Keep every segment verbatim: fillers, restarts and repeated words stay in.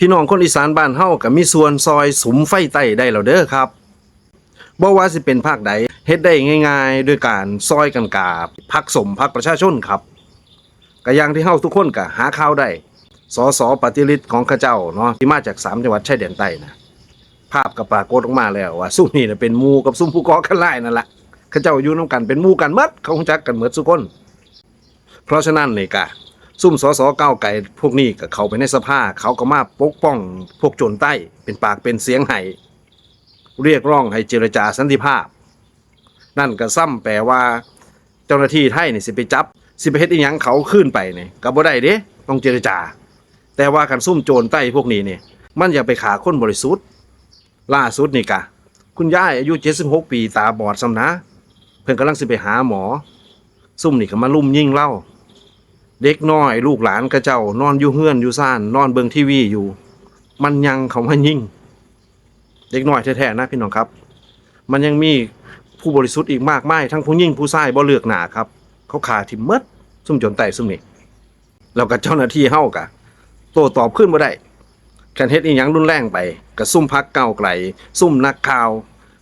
พี่น้องคนอีสานบ้านเฮาก็มีส่วนซอยสุมไฟใต้ได้แล้วเด้อครับ บ่ว่าสิเป็นภาคใด เฮ็ดได้ง่ายๆ ด้วยการซอยกันกาพักสมพักประชาชนครับ ก็อย่างที่เฮาทุกคนก็หาข่าวได้ สส ปฏิริษของเขาเจ้าเนาะ ที่มาจากสามจังหวัดชายแดนใต้นะ ภาพก็ปรากฏออกมาแล้วว่าซุมนี้น่ะเป็นหมู่กับซุมผู้ก่อการร้ายนั่นละ เขาเจ้าอยู่นำกันเป็นหมู่กันหมด เขารู้จักกันหมดซุคน เพราะฉะนั้นนี่กะ ซุม สส ก้าวไกลพวกนี้ก็เข้าไปในสภา เขาก็มาปกป้องพวกโจรใต้ เป็นปากเป็นเสียงให้ เรียกร้องให้เจรจาสันติภาพ นั่นก็ซ้ำแปลว่า เจ้าหน้าที่ไทยนี่สิไปจับ สิไปเฮ็ดอีหยังเขาคืนไปนี่ก็บ่ได้เด้ ต้องเจรจา แต่ว่าคันซุมโจรใต้พวกนี้นี่ มันอยากไปฆ่าคนบริสุทธิ์ ล่าสุดนี่กะ คุณยายอายุเจ็ดสิบหกปีตาบอดซ้ำนะ เพิ่นกำลังสิไปหาหมอ ซุมนี่ก็มาลุมยิงลาว เด็กน้อยลูกหลานเขาเจ้านอนอยู่เฮือนอยู่ซ่าน นอนเบิ่งทีวีอยู่ มันยังเข้ามายิง เด็กน้อยแท้ๆนะพี่น้องครับ มันยังมีผู้บริสุทธิ์อีกมากมาย ทั้งผู้หญิงผู้ชายบ่เลือกหน้าครับ เขาฆ่าถิ่มหมด ซุมโจรใต้ซุมนี้ แล้วก็เจ้าหน้าที่เฮากะโต้ตอบคืนบ่ได้ คันเฮ็ดอีหยังรุนแรงไป ก็ซุมพรรคก้าวไกล ซุมนักข่าว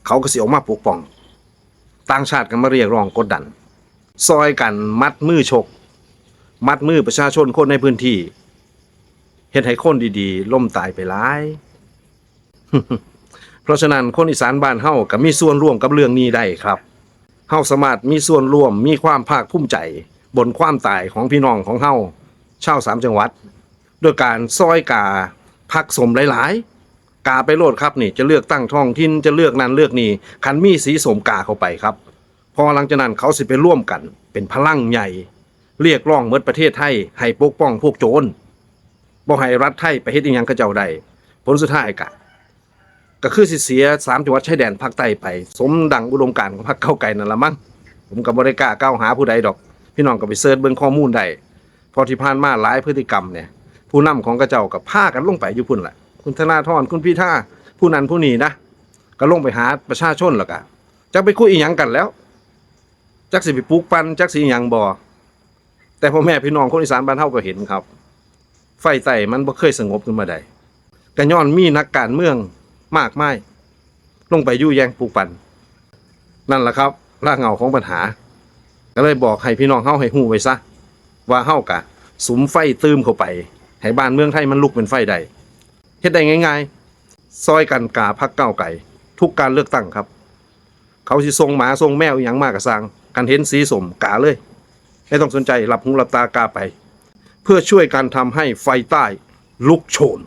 เขาก็สิออกมาปกป้อง ต่างชาติก็มาเรียกร้องกดดัน ซอยกันมัดมือชก มัดมือประชาชนคนในพื้นที่ เฮ็ดให้คนดีๆ ล้มตายไปหลาย เพราะฉะนั้นคนอีสานบ้านเฮาก็มีส่วนร่วมกับเรื่องนี้ได้ครับ เฮาสามารถมีส่วนร่วม มีความภาคภูมิใจ บนความตายของพี่น้องของเฮา ชาวสามจังหวัด โดยการซอยกาพักสมหลายๆ กาไปโลดครับนี่ จะเลือกตั้งท้องถิ่น จะเลือกนั่นเลือกนี่ คันมีสีสมกาเข้าไปครับ เพราะหลังจากนั้นเขาสิไปร่วมกันเป็นพลังใหญ่ เรียกร้องหมดประเทศไทยให้ปกป้องพวกโจร บ่ให้รัฐไทยไปเฮ็ดอีหยังเขาเจ้าได้ ผลสุดท้ายกะ ก็คือสิเสียสามจังหวัดชายแดนภาคใต้ไป สมดังอุดมการณ์ของพรรคก้าวไกลนั่นละมั้ง ผมก็บ่ได้กล้ากล่าวหาผู้ใดดอก พี่น้องก็ไปเสิร์ชเบิ่งข้อมูลได้ เพราะที่ผ่านมาหลายพฤติกรรมเนี่ย ผู้นำของเขาเจ้าก็พากันลงไปอยู่พุ้นล่ะ คุณธนาธร คุณพิธา ผู้นั้นผู้นี้นะ ก็ลงไปหาประชาชนแล้วก็ จักไปคุยอีหยังกันแล้ว จักสิไปปลุกปั่น จักสิอีหยังบ่ แต่พ่อแม่พี่น้องคนอีสานบ้านเฮาก็เห็นครับ ไฟใต้มันบ่เคยสงบขึ้นมาได้ ก็ย้อนมีนักการเมืองมากมาย ลงไปยุแยงปลุกปั่น นั่นล่ะครับ รากเหง้าของปัญหา ก็เลยบอกให้พี่น้องเฮาให้ฮู้ไว้ซะ ว่าเฮากะสุมไฟตื่มเข้าไป ให้บ้านเมืองไทยมันลุกเป็นไฟได้ เฮ็ดได้ง่ายๆ ซอยกันกาพรรคก้าวไกล ทุกการเลือกตั้งครับ เขาสิส่งหมาส่งแมวอีหยังมาก็ซ่าง คันเห็นสีส้มกาเลย ไม่ต้องสนใจ หลับหูหลับตากาไป เพื่อช่วยกันทำให้ไฟใต้ลุกโชน